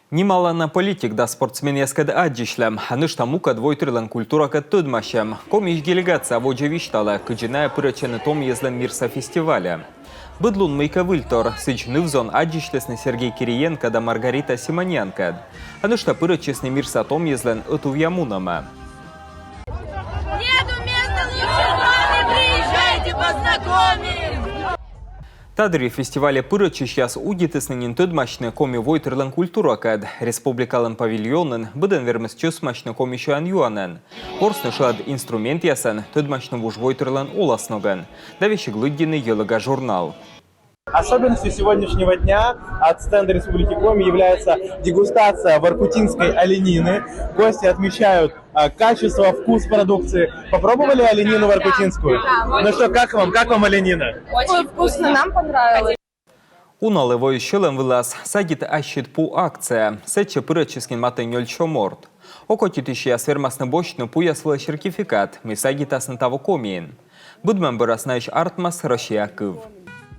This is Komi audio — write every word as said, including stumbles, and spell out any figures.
Нималана политик да спортсменъяскӧд аддзысьлӧм, а нӧшта мукӧд войтырлӧн культуракӧд тӧдмасьӧм. Комиысь делегация водзӧ висьталӧ, кыдзи найӧ пырӧдчӧны том йӧзлӧн мирса фестивальӧ. Быд лун мыйкӧ выльтор. Сідз, ныв-зон аддзысьлісны Сергей Кириенко да Маргарита Симоненкӧд. А нӧшта пырӧдчисны мирса том йӧзлӧн ӧтувъя мунӧмӧ. Нету места лучше, приезжайте, познакомим! Та дырйи фестивальӧ пырӧдчысьяс удитісны нин тӧдмасьны коми войтырлӧн культуракӧд. Республикалӧн павильонын быдӧн вермис чӧсмасьны коми сёян-юанӧн, ворсны шылад инструментъясӧн, тӧдмасьны вуж войтырлӧн оласногӧн да весиг лыддьыны «Йӧлӧга» журнал. Особенностью сегодняшнего дня от стенда Республики Коми является дегустация воркутинской оленины. Гости отмечают а, качество, вкус продукции. Попробовали оленину воркутинскую? Да. Ну что, как вам? Как вам оленина? Очень вкусно, нам понравилось. Уналы воис сьӧлӧм вылас «Садит ассьыд пу» акция. Сэтчӧ пырӧдчис нин матӧ нёль сё морт. Окотитысьяс вермасны босьтны пуяс вылӧ сертификат, мый садитасны таво Комиын. Быдмӧм бӧрас наысь артмас «Россия» кыв.